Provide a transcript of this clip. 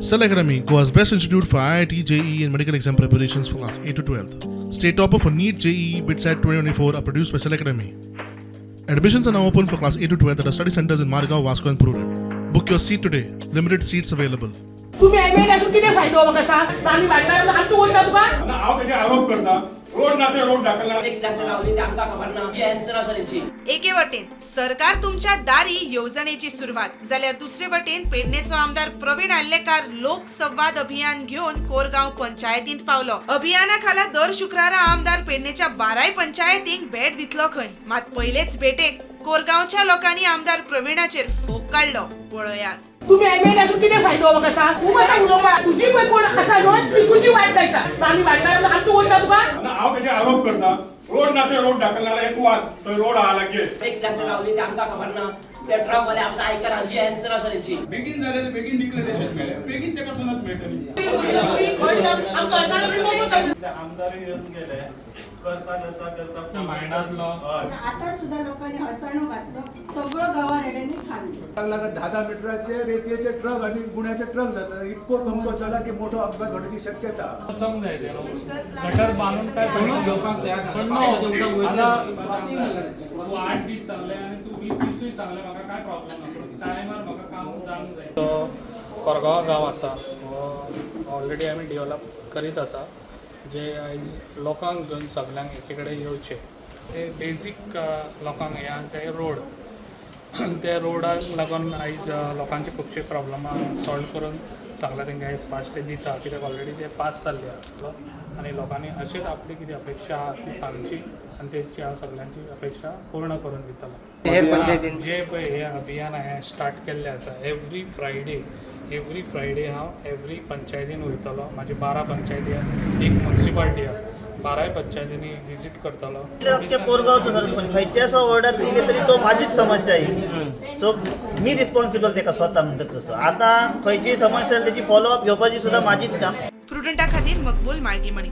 Cell Academy, Goa's best institute for IIT, JEE, and medical exam preparations for class 8 to 12. State topper for NEET, JEE, BITSAT 2024 are produced by Cell Academy. Admissions are now open for class 8 to 12 at our study centers in Margao, Vasco, and Prudent. Book your seat today. Limited seats available. तुम्ही MLA असून कितें फायदो म्हाका सांग? आमी भाटकार, आमचो वयता तुका. ना, हांव तेजेर आरोप करता, रोड ना ते रोड दाखयला. कित्याक ते रावली ते आमकां खबर ना. ही आन्सर आसा तेंची. एके वटेन सरकार तुमच्या दारी येवजणेची सुरवात जाल्यार दुसरे वटेन पेडणेचो आमदार प्रवीण आर्लेकार लोकसंवाद अभियान घेवन कोरगांव पंचायतींत पावलो. अभियाना खाला दर शुक्रारा आमदार पेडणेच्या 12 पंचायतींक भेट दितलो खंय. मात पयलेच भेटेक कोरगांवच्या लोकांनी आमदार प्रवीणाचेर फोग काडलो, पळयात. तुम्ही एमएलए असून कितें फायदो म्हाका सांग? खूब आसा उलोवपाक. तुजी पळय कोण आसा न्हय, ती तुजी वाट लायता. आमी भाटकार, आमचो वयता तुका. ना, हांव तेजेर आरोप करता, रोड ना ते रोड दाखयला. एक वाद थंय रोड आहा लागीं. कित्याक ते रावली ते आमकां खबर ना. ते ट्रकवाले आमकां आयकना. ही आन्सर आसा तेंची. बेगीन जालें, बेगीन डिक्लेरेशन मेळ्ळें, बेगीन तेका सनद मेळटली. आमचो आसा बी मोजून. आमदार येवन गेले, करता करता करता. हय. आता सुद्धा लोकांनी हसाणो घातलो, सगळं गांवां रेड्यांनी खाल्लें. लागला 10-10 मिटराचे रेतयेचे ट्रक आणि गुण्याचे ट्रक जातात. इतको धमको जाला की मोठो अपघात होण्याची शक्यता. वचोंक जाय ते गटर बांदून काय कोणूच घेवपाक तयार ना. पण पावसाचें उदक नो, वयतलें. आता तूं 8 दीस सांगले आनी तूं 20 दिसूय सांगले, म्हाका काय प्रॉब्लेम ना, पूण टायमार म्हाका काम जावंक जाय. तो कोरगांव गांव आसा, हो ऑलरेडी आमी डेवलप करीत आसा, जे आयज लोकांक घेवन सगल्यांक एके कडेन येवचें. ते बेजीक लोकांक हें आसा जाय रोड. त्या रोडाक लागून आयज लोकांचे खुबशे प्रॉब्लमां सॉल्व करून सांगला तेंकां. आयज फास्ट ते दिता, कित्याक ऑलरेडी ते पास जाल्ले आहा आनी लोकांनी अशेंच आपली कितें अपेक्षा आहा ती सांगची आनी तेची हांव सगल्यांची अपेक्षा पूर्ण करून दितलो. जे पळय हे अभियान हांवें स्टार्ट केल्लें आसा, एवरी फ्रायडे, एवरी फ्रायडे हांव एवरी पंचायतीन वयतलो. म्हाजी 12 पंचायती आहा, एक मुन्सिपाल्टी आहा, बाराय पंचायतींनी विजीट करतलो. अख्ख्या कोरगांवचो सर, खंयच्याय असो ऑर्डर दिली तरी तो माझीच समस्या ही. सो मी रिस्पॉन्सिबल तेका स्वता म्हणटा तसो. आतां खंयचीय समस्या जाल्यार तेची फॉलोअप घेवपाची सुद्दां माझीच काम. प्रुडंटा खातीर मकबूल माळगीमणी.